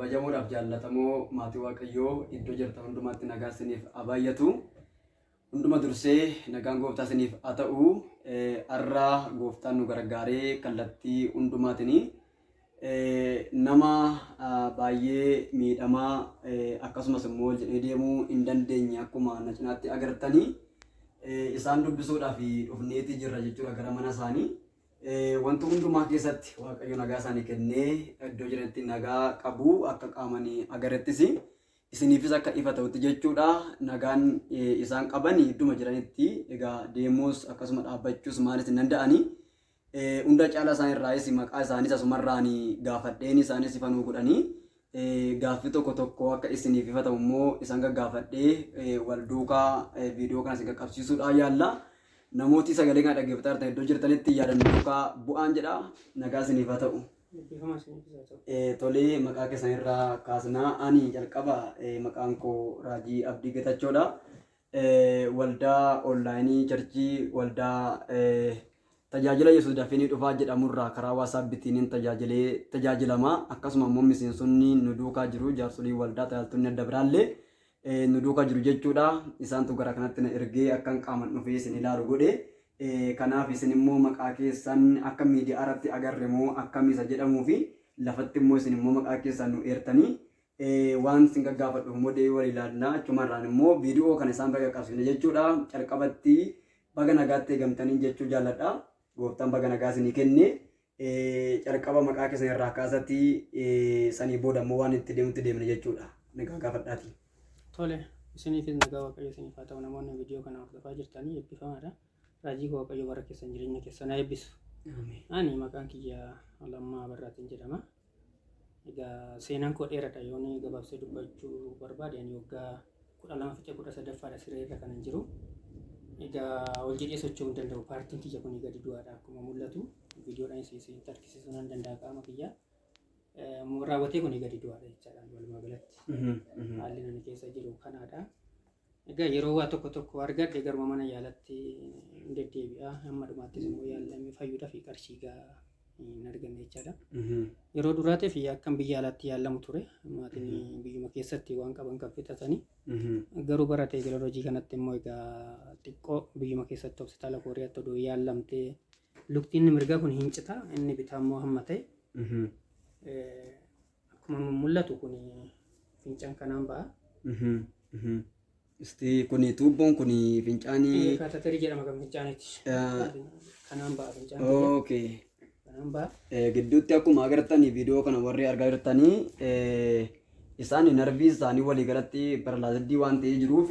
Kabajamoodhaaf jaallatamoo maatii Waaqayyoo iddoo jirtan hundumaatti nagaa isiniif haa baay'atu. Hunduma dursee nagaan gooftaa isiniif haa ta'u. Har'a gooftaan nu gargaaree kallattii hundumaatiin nama baay'ee miidhamaa akkasumas immoo jedhee deemuu hin dandeenye akkuma na cinaatti agartanii isaan dubbisuudhaaf dhufneetii jirra jechuudha gara mana isaanii. Wanta hundumaa keessatti Waaqayyo nagaa isaanii kennee iddoo jiranitti nagaa qabu akka qaamanii agarrettis isiniifis akka ifa ta'utti jechuudha. Nagaan isaan qaban idduma jiranitti egaa deemuus akkasuma dhaabbachuus maalis hin danda'ani. Hunda caalaa isaan irraayis maqaa isaaniis asumarraan gaafadheen isaanis ifa nuu godhanii gaaffii tokko tokko akka isiniif ifa ta'u immoo isaan gaggaafadhee wal duukaa viidiyoo kana isin qaqqabsiisuudhaan yaalla. Namooti sagalee kana dhaggeeffataa jirtan iddoo jirtanitti yaadan duukaa bu'aan jedha. Nagaa isiniif haa ta'u. Eebbifamaa isiniifis haa ta'u. Tolee, maqaa keessan irraa kaasnaa. Ani jalqaba maqaan koo Raajii Abdii Getachoodha. Waldaa onlaayinii charchii waldaa tajaajila Yesuus dafee ni dhufaa jedhamurraa karaa waasaappiitiin tajaajilee tajaajilama. Akkasuma immoo miseensonni nu duukaa jiru, jaarsolii waldaa tajaajiltoonni adda biraallee nu duukaa jiru jechuudha. Isaantu gara kanatti na ergee akkan qaaman dhufee isin ilaalu godhe. Kanaaf isin immoo maqaa keessan akka miidiyaa irratti agarre moo akkam isa jedhamuu fi lafatti immoo isin immoo maqaa keessan nu eertanii waan isin gaggaafadhuuf immoo deebii walii ilaalla. Achumarraan immoo viidiyoo kana isaan bira qaqqabsiifne jechuudha. Calqabatti baga nagaatti eegamtanii jechuu jaalladha. Gooftaan baga nagaa isinii kenne. Calqaba maqaa keessan irraa kaasatii sanii booda immoo waan itti deemutti deemne jechuudha. Nagaa gaafadhaati. Tole, isiniifis nagaa Waaqayyo isiniif haa ta'u. Namoonni viidiyoo kana hordofaa jirtanii eebbifamaadha. Raajii koo Waaqayyo bara keessan jireenya keessan haa eebbisu. Ani maqaan kiyya Lammaa Abarraatiin jedhama. Egaa seenaan koo dheeradha, yoon gabaabsee dubbachuu barbaade ani waggaa 12 fixee 13ffaadha siree irra kanan jiru. Egaa ol jedhee socho'uu hin danda'u. Paartiin kiyya kun gadi du'aadha akkuma mul'atu. Viidiyoodhaan isinitti argisiisuu nan danda'a qaama kiyya. Raawwatee kun gadi du'aadha jechaadha walumaa galatti. Haalli nani keessa jiru kanaadha. Egaa yeroo waa tokko tokko argadhe garuma mana yaalatti hin deddeebi'a. Hamma dhumaattis immoo yaalamee fayyuudhaaf qarshii gahaa hin arganne jechaadha. Yeroo duraatiif akkan biyya alaatti yaalamu ture. Maatiin biyyuma keessatti waan qaban kan fixatanii. Garuu bara teekinooloojii kanatti immoo egaa xiqqoo biyyuma keessatti hospitaala Kooriyaatti odoo yaalamtee lukti inni mirgaa kun hin cita, inni bitaa immoo hamma ta'e. Akkuma mul'atu kun fincaan kanaan ba'a. Isti kuni tuubboon kuni fincaanii. Kaataterii jedhama kan fincaaniiti. Kanaan ba'a fincaan. Okay. Kanaan ba'a. Gidduutti akkuma agartanii viidiyoo kana warri argaa jirtanii isaan narvii isaanii walii galatti paralaaziddii waan ta'ee jiruuf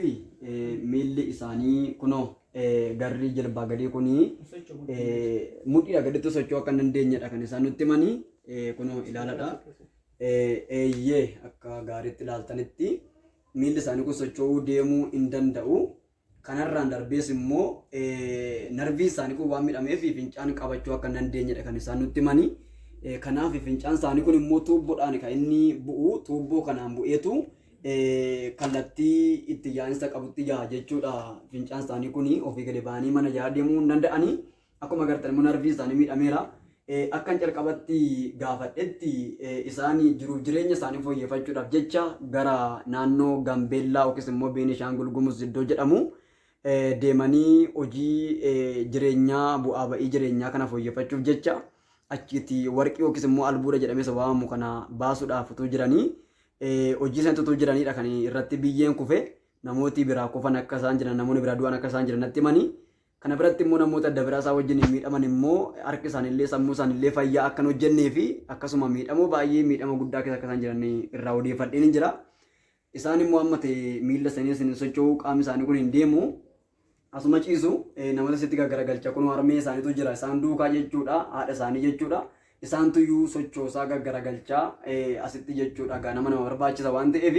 miilli isaanii kunoo garri jilbaa gadii kuni mudhiidha gaditti socho'uu akka hin dandeenyedha kan isaan nutti himanii, kunoo ilaaladha. Eeyyee, akka gaariitti ilaaltanitti miilli isaanii kun socho'uu deemuu hin danda'u. Kanarraan darbees immoo narvii isaanii kun waan miidhameef fincaan qabachuu akka hin dandeenyedha kan isaan nutti himanii. Kanaaf fincaan isaanii kun immoo tuubboodhaan kan inni bu'u, tuubboo kanaan bu'eetu kallattii itti yaa'insa qabutti yaa'a jechuudha. Fincaan isaanii kun ofii gadi ba'anii mana yaalaa deemuu hin danda'anii. Akkuma agartan immoo narvii isaanii miidhameera. Akkan calqabatti gaafadhetti isaan jiruuf jireenya isaanii fooyyeffachuudhaaf jecha gara naannoo Gambeellaa yookiis immoo Beenishaangul Gumuz iddoo jedhamu deemanii hojii jireenyaa bu'aa ba'ii jireenyaa kana fooyyeffachuuf jecha achitti warqii yookiis immoo albuuda jedhamee isa waamamu kana baasuudhaaf utuu jiranii hojii isaanii utuu jiranidha kan irratti biyyeen kufe, namooti biraa kufan akka isaan jiran, namoonni biraa du'an akka isaan jiran natti himanii. Kana biratti immoo namoota adda biraa isaa wajjin miidhaman immoo harki isaaniillee sammuu isaaniillee fayyaa akka hin hojjennee fi akkasuma miidhamoo baay'ee miidhama guddaa keessa akka isaan jiran irraa odeeffadheen hin jira. Isaan immoo amma ta'e miilla isaanii isin socho'uu, qaamni isaanii kun hin deemu. Asuma ciisu, namoota sitti gaggaragalcha, kun harmee isaaniitu jira isaan duukaa jechuudha, haadha isaanii jechuudha. Isaantu iyyuu sochoosaa gaggaragalchaa asitti jechuudha, gaa nama nama barbaachisa waan ta'eef.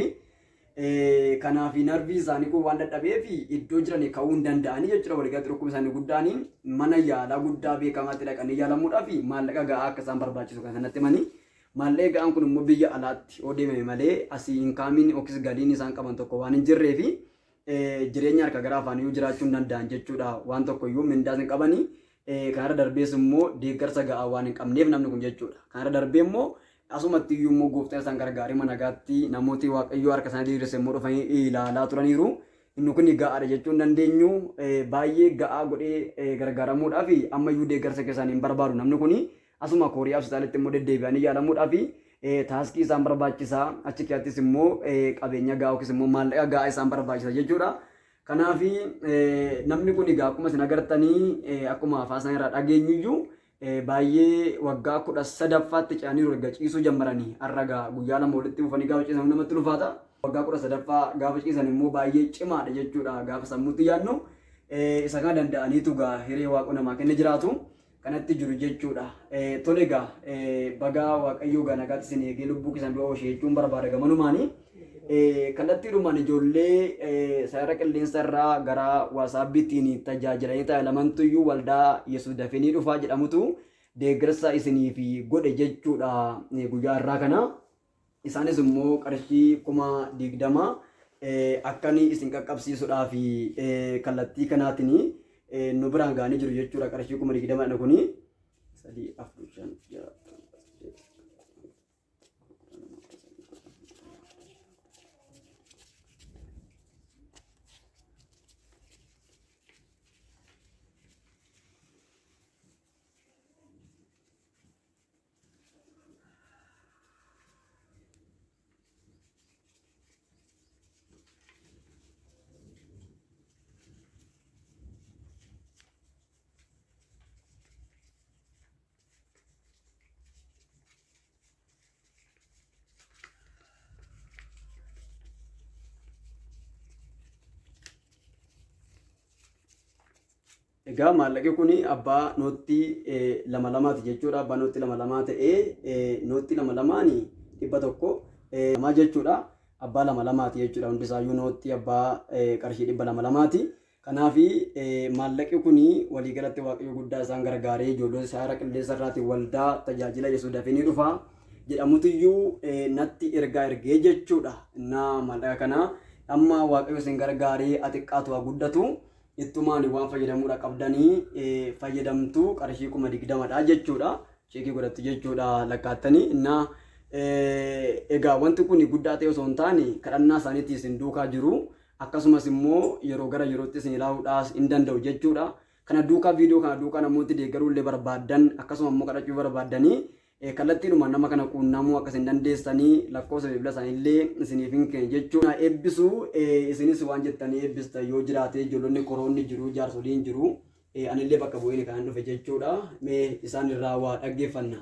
Kanaaf narvii isaanii kun waan dadhabeef iddoo jiranii ka'uu hin danda'anii jechuudha. Waliigalatti dhukkubni isaanii guddaan mana yaalaa guddaa beekamaatti dhaqanii yaalamuudhaaf maallaqa ga'aa akka isaan barbaachisu kan sanatti himanii. Maallaqni ga'aan kun immoo biyya alaatti yoo deemame malee asii inkaamiin yookiis galiin isaan qaban tokko waan hin jirree fi jireenya harka gara afaaniyyuu jiraachuu hin danda'an jechuudha. Waan tokko iyyuu mindaas hin qabanii. Kanarra darbees immoo deeggarsa ga'aa waan hin qabneef namni kun jechuudha. Kanarra darbee immoo Asumatti iyyuu immoo gooftaan isaan gargaaree mana nagaatti namooti Waaqayyoo harka isaanii diriirse immoo dhufanii ilaalaa turaniiru. Inni kun ga'aadha jechuu hin dandeenyu. Baay'ee ga'aa godhee gargaaramuudhaaf ammayyuu deeggarsa keessaan hin barbaadu. Namni kun asuma Kooriyaa hospitaalitti immoo deddeebi'anii yaalamuudhaaf taaskii isaan barbaachisa. Achi keessattis immoo qabeenya ga'aa yookiis immoo maallaqa ga'aa isaan barbaachisa jechuudha. Kanaaf namni kun egaa akkuma isin agartanii, akkuma afaan isaanii irraa dhageenyuyyuu, baay'ee waggaa 13ffaatti ce'aniiru erga ciisuu jammaranii. Har'a egaa guyyaa 2 walitti fufanii gaafa ciisan namatti ulfaata. Waggaa 13ffaa gaafa ciisan immoo baay'ee cimaadha jechuudha gaafa sammuutti yaadnu. Isa kana danda'aniitu egaa hiree Waaqoo namaa kenne jiraatu. Kanatti jiru jechuudha. Tole egaa, bagaa Waaqayyoo egaa nagaatti isin eegee lubbuu keessan du'a oolche jechuun barbaada gamanumaani. Kallattiidhumaan ijoollee sarara qilleensa irraa gara waasaappiitiin tajaajilanii tajaajilamantuyyuu waldaa Yesuus dafee ni dhufaa jedhamutu deeggarsa isiniif godhe jechuudha guyyaa irraa kana. Isaanis immoo qarshii 20,000 akkanii isin qaqqabsiisuudhaaf kallattii kanaatiin nu biraan ga'anii jiru jechuudha, qarshii 20,000 kuni. 3, 4, 5, 6, 7, 8. Egaa maallaqi kun abbaa noottii lama lamaati jechuudha. Abbaa noottii lama lamaa ta'ee noottii lama lamaani 100 lamaa jechuudha. Abbaa lama lamaati jechuudha. Hundisaayyuu noottii abbaa qarshii 200 lamaati. Kanaaf maallaqi kun waliigalatti Waaqayyo guddaa isaan gargaaree ijoollota isaa irra qilleensa irraatiin waldaa tajaajila Yesuus dafee ni dhufa jedhamutuyyuu natti ergaa ergee jechuudha. Innaa maallaqa kana amma Waaqayyo isin gargaaree xiqqaatu haa guddatu. Ittumaan waan fayyadamuudha qabdanii fayyadamtu, qarshii 20,000dha jechuudha. Cheekii godhattu jechuudha lakkaattanii. Innaa egaa wanti kun guddaa ta'e osoo hin taane kadhannaa isaaniitti isin duukaa jiru. Akkasumas immoo yeroo gara yerootti isin ilaaluudhaas hin danda'u jechuudha. Kana duukaa, viidiyoo kana duukaa namooti deeggaruu illee barbaaddan, akkasuma immoo kadhachuu barbaaddanii, kallattiidhumaan nama kana quunnamuu akka isin dandeessanii lakkoofsa bilbila isaanii illee isiniif hin kenna jechuudha. Eebbisu isinis waan jettanii eebbistan yoo jiraate, ijoollonni koroonni jiru, jaarsoliin jiru, anillee bakka bu'een kanan dhufe jechuudha. Mee isaan irraa waa dhaggeeffanna.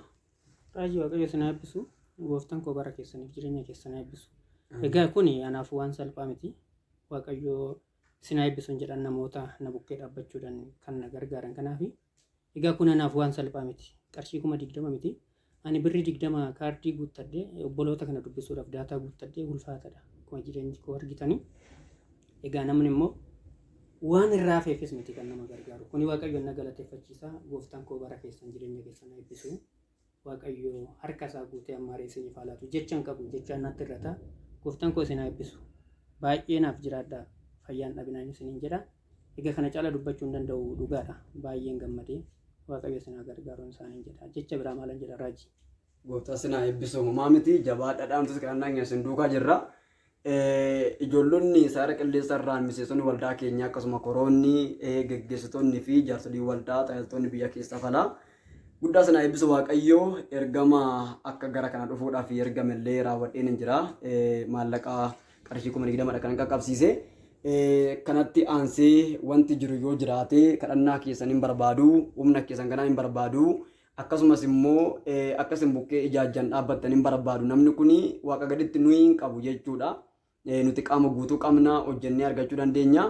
Raajii, Waaqayyo isin haa eebbisu. Gooftaan koo bara keessaniif jireenya keessan haa eebbisu. Egaa kun anaaf waan salphaa miti. Waaqayyo isin haa eebbisu jedhan namoota na bukkee dhaabbachuudhaan kan na gargaaran kanaafi. Egaa kun anaaf waan salphaa miti. Qarshii 20,000 miti. Ani birrii 20 kaardii guuttadhee obboloota kana dubbisuudhaaf daataa guuttadhee ulfaatadha. Akkuma jireenyi koo argitanii. Egaa namni immoo waan irraa hafeefis miti kan nama gargaaru. Kuni Waaqayyoon na galateeffachiisa. Gooftaan koo bara keessan jireenya keessan haa eebbisu. Waaqayyo harka isaa guutee ammaaree isiniif haa laatu. Jecha hin qabu, jecha natti irrata. Gooftaan koo isin haa eebbisu. Baay'ee naaf jiraadha. Fayyaan dhabinaan isiniin jedha. Egaa kana caala dubbachuu hin danda'u, dhugaadha. Baay'een gammadee, Waaqayyo isin haa gargaaruun isaaniin jedha. Jecha biraa maalan jedha, raajii? Gooftaa isin haa eebbisu. Homaa miti, jabaadha, dhaamtus kadhannaa keenya isin duukaa jirra. Ijoollonni saara qilleensa irraan miseensonni waldaa keenyaa, akkasuma koroonni, geggeessitoonni fi jaarsoliin waldaa, tajaajiltoonni biyya keessaa falaa. Guddaa sana eebbisu Waaqayyo. Ergama akka gara kana dhufuudhaaf ergame illee raawwadheen hin jira. Maallaqa qarshii 20,000dha kan qaqqabsiise. Kanatti aansee wanti jiru yoo jiraate kadhannaa keessan hin barbaadu, humna keessan kanaa hin barbaadu. Akkasumas immoo akka isin bukkee ijaajjan dhaabbattan hin barbaadu. Namni kun Waaqa gaditti nuyi hin qabu jechuudha. Nuti qaama guutuu qabna, hojjennee argachuu dandeenya.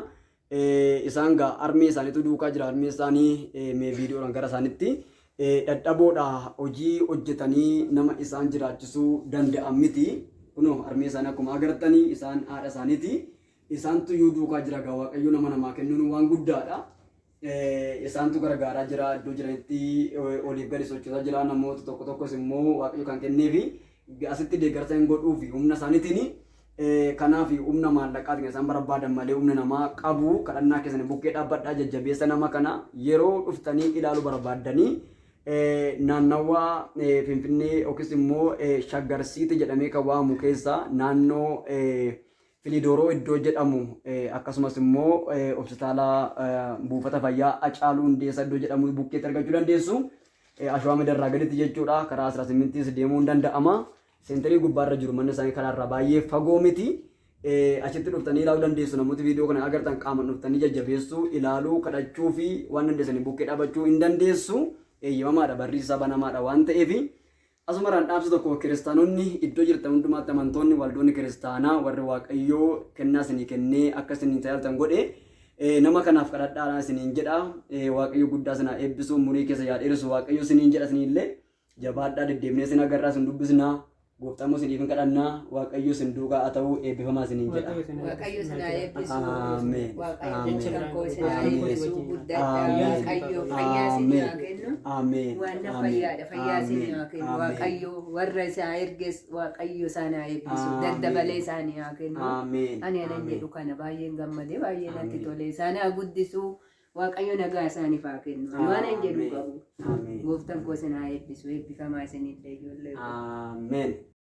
Isaan gaa armee isaaniitu duukaa jira. Armee isaanii mee viidiyoodhaan gara isaanitti dadhaboodha, hojii hojjetanii nama isaan jiraachisuu danda'an miti. Kunoo armee isaanii akkuma agartanii isaan haadha isaaniiti. Isaantu iyyuu duukaa jira gaa. Waaqayyo nama namaa kennuun waan guddaadha. Isaantu gargaaraa jira, iddoo jiranitti oliif gadi sochoosaa jira. Namoota tokko tokkos immoo Waaqayyo kan kenneefi asitti deeggarsa hin godhuufi humna isaaniitiin. Kanaaf humna maallaqaatiin kan isaan barbaadan malee humna namaa qabu. Kadhannaa keessan bukkee dhaabbadhaa, jajjabeessa nama kana. Yeroo dhuftanii ilaaluu barbaaddanii Naannawaa Finfinnee yookiis immoo Shaggar Siiti jedhamee kan waamamu keessa naannoo Filidooroo iddoo jedhamu, akkasumas immoo hospitaala buufata fayyaa Hacaaluu Hundeessaa iddoo jedhamu bukkeetti argachuu dandeessu. Ashawaa Meedaarraa gaditti jechuudha. Karaa 18s deemuu hin danda'ama. Seentarii gubbaarra jiru manni isaanii karaarraa baay'ee fagoo miti. Achitti dhuftanii ilaaluu dandeessu. Namooti viidiyoo kana agartan qaamaan dhuftanii jajjabeessuu, ilaaluu, kadhachuu fi waan dandeessanii bukkee dhaabachuu hin dandeessu. Eeyyamamaadha, barri isaa banamaadha waan ta'eef. Asumarraan dhaamsa tokko, kiristaanonni iddoo jirtan hundumaatti, amantoonni waldoonni kiristaanaa warri Waaqayyoo kennaa isinii kennee akka isin tajaajiltan godhe, nama kanaaf kadhadhaadhaan isiniin jedha. Waaqayyo guddaa isin haa eebbisu, umurii keessa yaa dheeressu Waaqayyo isiniin jedha. Isiniillee jabaadhaa, deddeebinee isin agarraa, isin dubbisnaa. Gooftaan immoo isiniif hin kadhannaa. Waaqayyo isin duukaa haa ta'u, eebbifamaa isiniin jedha. Waaqayyo isin haa eebbisu. Ameen. Waaqayyo Ameen. gooftaan koo isin haa Ameen. eebbisu. Guddaadhaa. Ameen. Waaqayyo fayyaa isin haa kennu. Ameen. Waan Ameen. fayyaadha. Fayyaa isin haa kennu. Ameen. Waaqayyo warra isaa erges Waaqayyo isaan haa eebbisu. Ameen. Daddabalee isaanii haa kennu. Ameen. Ani anan Ameen. jedhu kana baay'een gammadee, baay'ee natti Ameen. tole. Isaan haa guddisu. Waaqayyo nagaa isaaniif haa kennu. Waan an jedhu Ameen. qabu. Ameen. Gooftaan koo isin haa eebbisu. Eebbifamaa isinillee, ijoollee koo. Ameen.